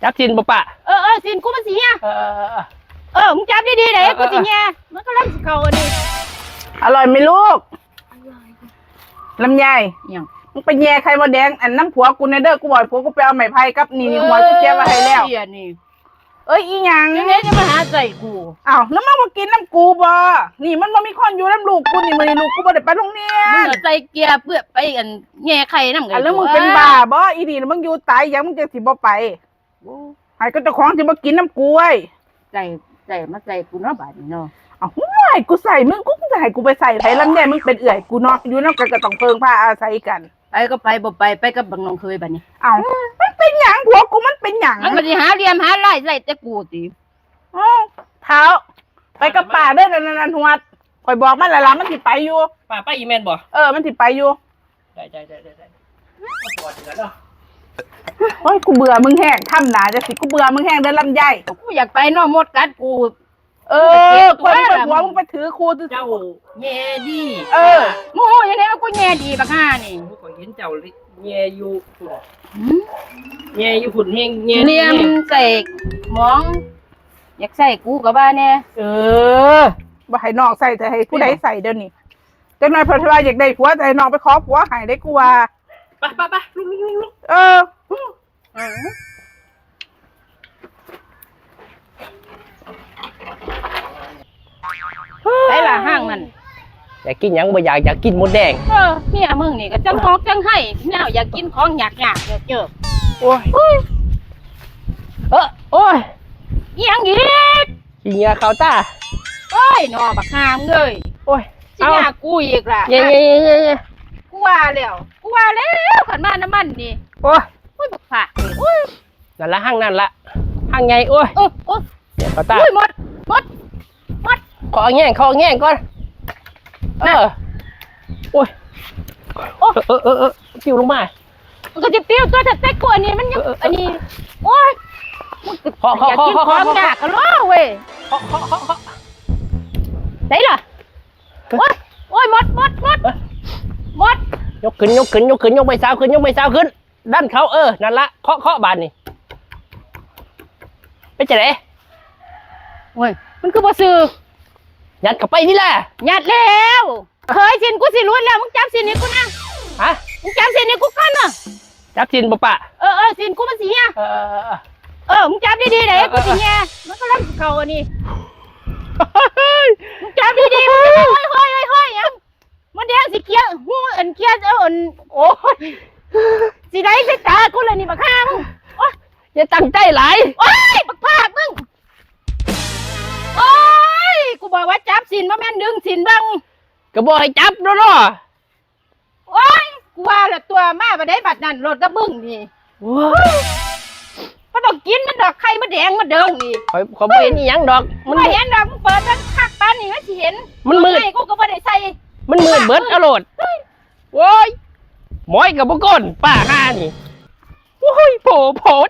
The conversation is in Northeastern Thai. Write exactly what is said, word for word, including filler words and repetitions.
จับสินบ่ปะ เออเออ สินกูมันสิเหี่ย เออเออเออ เออ มึงจับดีๆเด้ เออเออ กูสิแย่ มันกำลังสิเข้าอันนี้ อร่อยไหมลูก ลำไย อิหยัง มึงไปแย่ไข่มดแดง อันน้ำผัวกูแน่เด้อ กูบอกให้ผัวกูไปเอาไม้ไผ่กับนี่ นี่ หัวกูเก็บไว้ให้แล้ว เอ้ย อีหยัง จังได๋จะมาหาใส่กู อ้าว แล้วมึงบ่กินน้ำกูบ่ นี่มันบ่มีคนอยู่น้ำลูกกูนี่ มื้อนี้ลูกกูบ่ได้ไปโรงเรียน มึงเอาใส่เกียร์เพื่อไปอันแย่ไข่นำ อ้าว แล้วมึงเป็นบ้าบ่ อีนี่ มึงอยู่ตายยัง มึงจังสิบ่ไป โอ้ ให้ก็เจ้าของที่มากินน้ำกล้วย ใส่ ใส่มาใส่กูเนาะ บาดนี้เนาะ เอาห่วยกูใส่มึง กูจะให้กูไปใส่ไผ ลำไย มึงเป็นเอื้อยกูเนาะ อยู่นำกันก็ต้องเพิ่งพาอาศัยกัน ไปก็ไป บ่ไป ไปกับบักน้องเขยบาดนี้ เอา มันเป็นหยัง ผัวกูมันเป็นหยัง มันก็สิหาเหลี่ยมหาลายใส่แต่กูติ อ้าว เฒ่า ไปกับป้าเด้อ นั่นๆๆ หวด ข่อยบอกมันแล้วล่ะ มันสิไปอยู่ ป้าไปอีแม่นบ่ เออ มันสิไปอยู่ ได้ได้ได้ได้ได้ โอ้ย กูเบื่อมึงแฮง ทำหน้าจังสิ กูเบื่อมึงแฮงเด้อลำไย กูอยากไปเนาะ มดกัดกู เออ กูเจ็บตัว กูเห็นว่าผัวมึงไปถือครู เจ้าแย่ดี เออ มึงฮู้จังได๋ว่ากูแย่ดีบักห่านี่ กูก็เห็นเจ้าแย่อยู่พุ่น หืม แย่อยู่พุ่นแฮง แย่ เหลี่ยมใส่หมอง อยากใส่กูก็ว่าแน่ เออ บ่ให้น้องใส่ แต่ให้ผู้ใดใส่เดี๋ยวนี้ จักหน่อยเพิ่นว่าอยากได้ผัว แต่ให้น้องไปขอผัวให้ได้กูว่า ไปไปไป ลุกลุกลุกลุก เออ ใส่ละห้างนั่น อยากกินหยังบ่อยาก อยากกินมดแดง เออ เมียมึงนี่ก็จังฮอกจังไห้ แนวอยากกินของยากๆ เจิบๆ โอ้ย อุ้ย เออ โอ้ย อีหยังอีก ขี้เหงื่อเข้าตา โอ้ย หนอบักห่ามึงเอ้ย โอ้ย สิ เอ้า ยากกูอีกล่ะ เย่เย่เย่เย่เย่ กูว่าแล้ว กูว่าแล้ว คันมาน้ำมันนี่ โอ้ย โอ้ย บักผากนี่ โอ้ย นั่นละ ห้างนั่นละ ห้างใหญ่ โอ้ย เออ โอ้ย เดี๋ยวเข้าตา โอ้ย หมด หมด หมด ขอแง่ง ขอแง่งก่อน เออ โอ้ย โอ้ย เออ เออ เออ ปิ้วลงมา มันก็จะปิ้วตัว แต่แต่กลัวนี่มันยัง เออ เออ อันนี้ โอ้ย เคาะ เคาะ เคาะ เคาะ เคาะ อยากกินของยากกันล้อเว้ย เคาะ เคาะ เคาะ เคาะ ไหนล่ะ โอ้ย โอ้ย หมด หมด หมด เออ หมด ยกขึ้น ยกขึ้น ยกขึ้น ยกไม้เท้าขึ้น ยกไม้เท้าขึ้น ดันเขา เออ นั่นละ เคาะ เคาะบาดนี่ เป็นจังได๋ โอ้ย มันคือบ่ซื่อ ยัดเข้าไปนี่ล่ะ ยัดแล้ว เฮ้ย สินกูสิหลุดแล้ว มึงจับสินให้กูนะ ฮะ มึงจับสินให้กูก่อนเนาะ จับสินบ่ปะ เออ เออ สินกูมันสิเหี่ย เออ เออ เออ เออ มึงจับดีๆเด้ เออ เออ กูสิแย่ มันกำลังสิเข้าอันนี้ มึงจับดีๆ มึงจะมาห้อยๆๆๆ หยัง มดแดงสิเคี้ยว หูอันเคี้ยว เออ อัน โอ้ย สิได้ใส่ตากูเลยนี่บักห่ามึง โอ๊ย อย่าตั้งใจหลาย โอ๊ย บักผากมึง โอ๊ย กูบอกว่าจับสิน บ่แม่นดึงสินเบิ่ง ก็บอกให้จับเนาะ โอ๊ย กูว่าละตัว มาบ่ได้บัดนั้น รถกระบึ้งนี่ โอ้ย บ่ต้องกินมันดอก ไข่มดแดงมดเดิงนี่ ข้อย ข้อยบ่เห็นอีหยังดอก มัน บ่เห็นดอก มึงเปิดเบิ่งคักปานนี้มันสิเห็น มันมืด ไข่กูก็บ่ได้ใส่ มันมืดเบิดเอาโลด เฮ้ย โอ้ย หมอยกับบ่ก้น ป้าห่านี่ โอ้ย โผโผด